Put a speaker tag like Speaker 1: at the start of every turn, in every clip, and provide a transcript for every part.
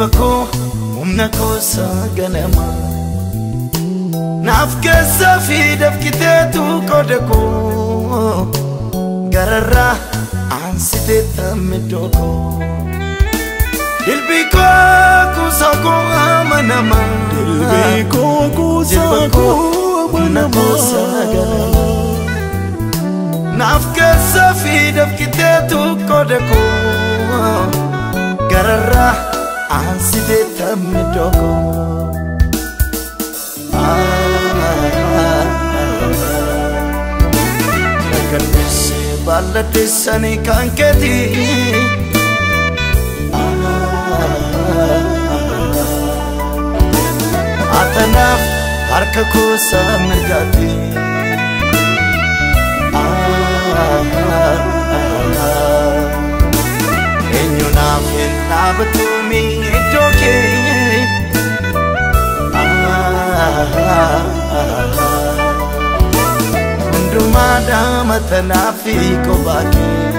Speaker 1: Jilba koo humna koosa ganama Naaf keessa fi dafkiteetu qooda koo Gararraa aansitee tammidoo koo Dilbii koo kuusaa koo amanama
Speaker 2: Dilbii koo kuusaa koo amanama
Speaker 1: Naaf keessa fi dafkiteetu qooda koo Gararraa aansitee tammidoo koo Rakkadheesse balladheessanii kan keeti Atanaaf harka kuusaa mirgaati Eenyu naaf hin dhaabatu iddoo kee Hundumaa dhaamatanaaf kophaa kee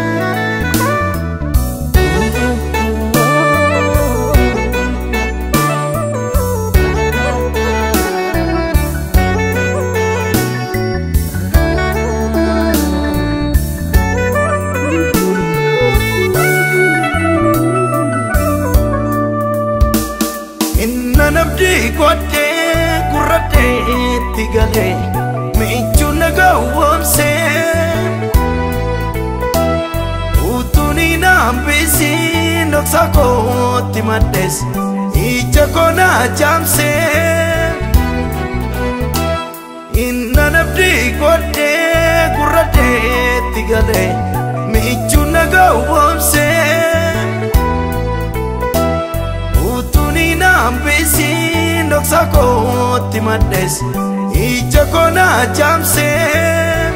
Speaker 1: Namdi godhee gurradeetti galee michuu na gowwoomsee Utuun hin hambisiin dhoksaa kootti maddees ija koo na jaamsee Inna namdi godhee gurradeetti galee michuu na gowwoomsee Hambisiin dhoksaa kootti maddees ija koo na jaamsee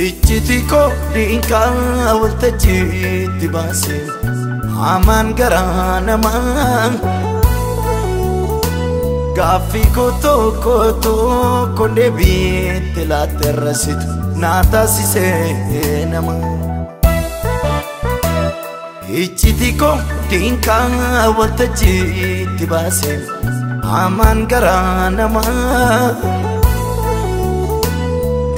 Speaker 1: Ijjiti koo diinqaa waltajjiitti baasee hamaan garaa namaa Gaaffii koo tokko tokko deebiitti laatte rasitu naa taasisee nama Ijjiti koo diinqaa waltajjiitti baasee hamaan garaa namaa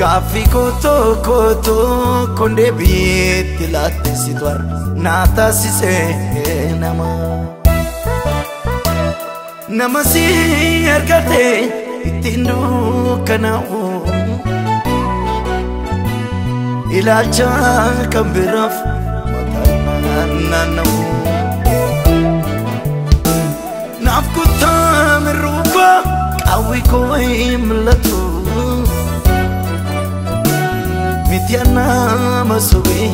Speaker 1: Gaaffii koo tokko tokko deebiitti laatte situ naa taasisee nama Nama si argate ittiin dukkanaa'u Ilaalcha kan biraaf mataan naanna'u Naaf kutaa mirruu koo qawwi koo hin mul'atu Miti nama sobee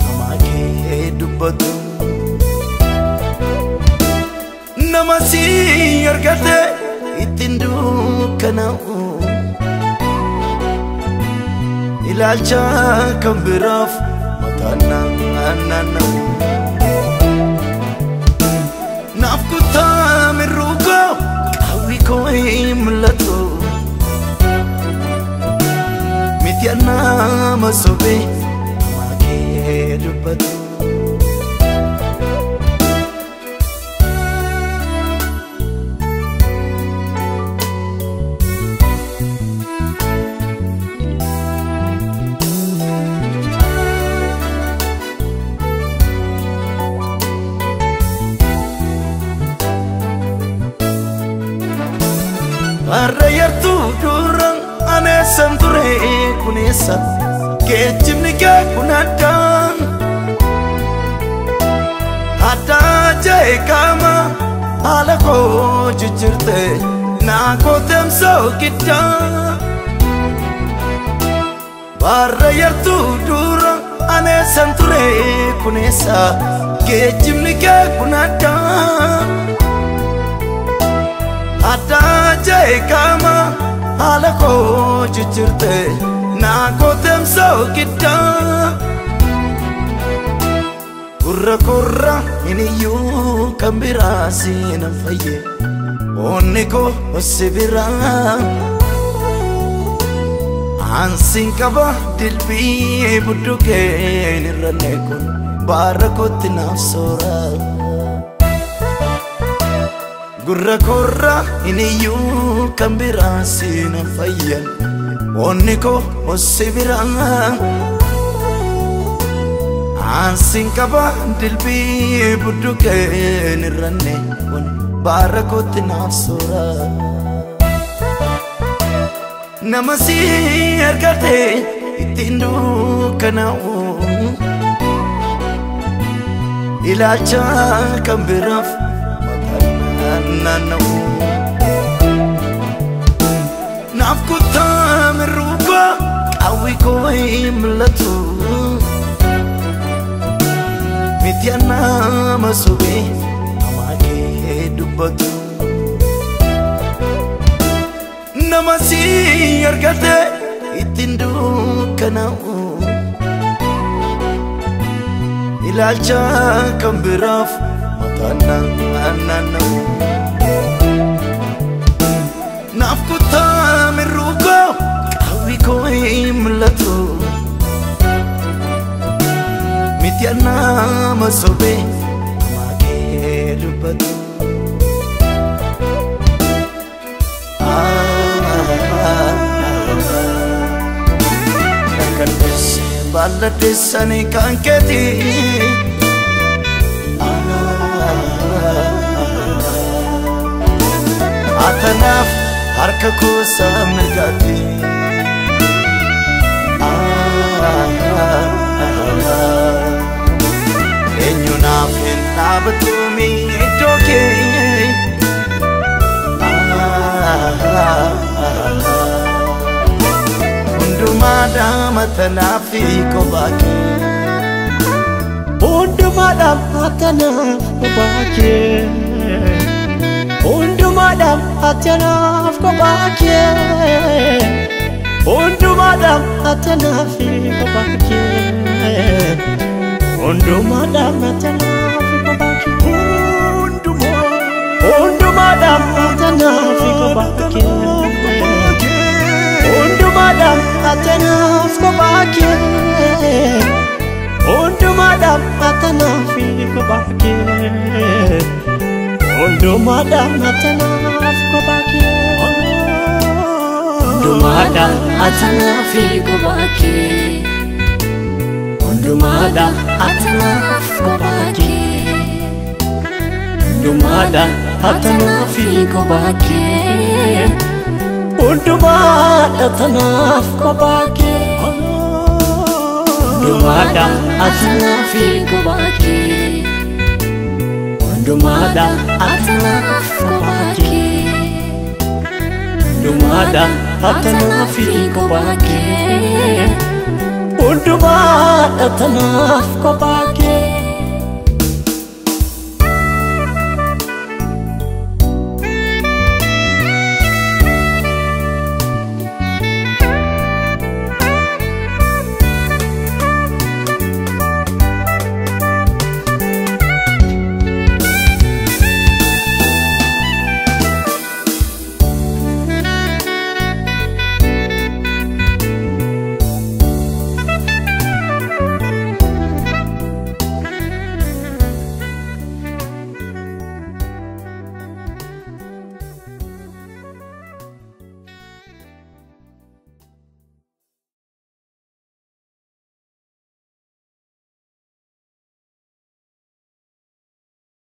Speaker 1: hamaa kee dubbatu Nama si argate ittiin dukkanaa'u Ilaalcha kan biraaf mataan naanna'u Naaf kutaa mirruu koo qawwi koo hin mul'atu Miti nama sobee hamaa kee dubbatu Har'a yartuu dura aneessan ture kuneessa geejjibni kee kun addaa Addaa jee qaama haala koo jijjiirte naa kootemsoo giddaa Har'a yartuu dura aneessan ture kuneessa geejjibni kee kun addaa Addaa jee qaama haala koo jijjiirte naa kootemsoo giddaa Gurra gurra hin iyyuu kan biraa siinan fayye onni koo si biraa Ansiin qaba dilbii buddukeen irra neequn baara kootti naaf soora. Gurra koorra hin iyyuu kan biraa siin fayyan onni koo si biraa Ansin qaba dilbii budduqeen irranne kun baara kootti naaf soora. Nama si argate ittiin dukkanaa'u ilaalcha kan biraaf mataan naanna'u. Naaf kuttaa mirruuba qawwi koo hin mul'atu. Miti nama sobee hamaa kee dubbatu. Nama si argate ittiin dukkanaa'u ilaalcha kan biraaf mataan naanna'u. Naaf kuttaa mirruuba qawwi koo hin mul'atu. Miti nama sobee hamaa kee dubbatu. Rakkandeesse baalladheessanii kan keeti. Atanaaf harka kuusaa mirgaati. Eenyu naaf hin dhaabatu iddoo kee. Hundumaadhaa matanaaf kophaa kee.
Speaker 3: Hundumaadhaaf atanaaf kophaa kee. Hundumaadhaaf atanaaf kophaa kee. Hundumaadhaaf atanaaf kophaa kee. Hundumaadhaaf atanaaf kophaa kee. Hundumaadhaaf atanaaf kophaa kee. Hundumaadhaaf atanaaf kophaa kee. Hundumaadhaaf atanaaf kophaa kee. Hundumaadhaaf atanaaf kophaa kee.
Speaker 4: Hundumaadhaaf atanaaf kophaa kee. Hundumaadhaaf atanaaf kophaa kee.
Speaker 3: Hundumaadhaaf
Speaker 4: atanaaf kophaa kee.
Speaker 3: Hundumaadhaaf atanaaf kophaa kee.
Speaker 4: Hundumaadhaaf atanaaf kophaa kee. Hundumaadhaaf atanaaf kophaa kee.
Speaker 3: Hundumaadhaaf
Speaker 4: atanaaf kophaa kee.
Speaker 3: Hundumaadhaaf atanaaf kophaa kee.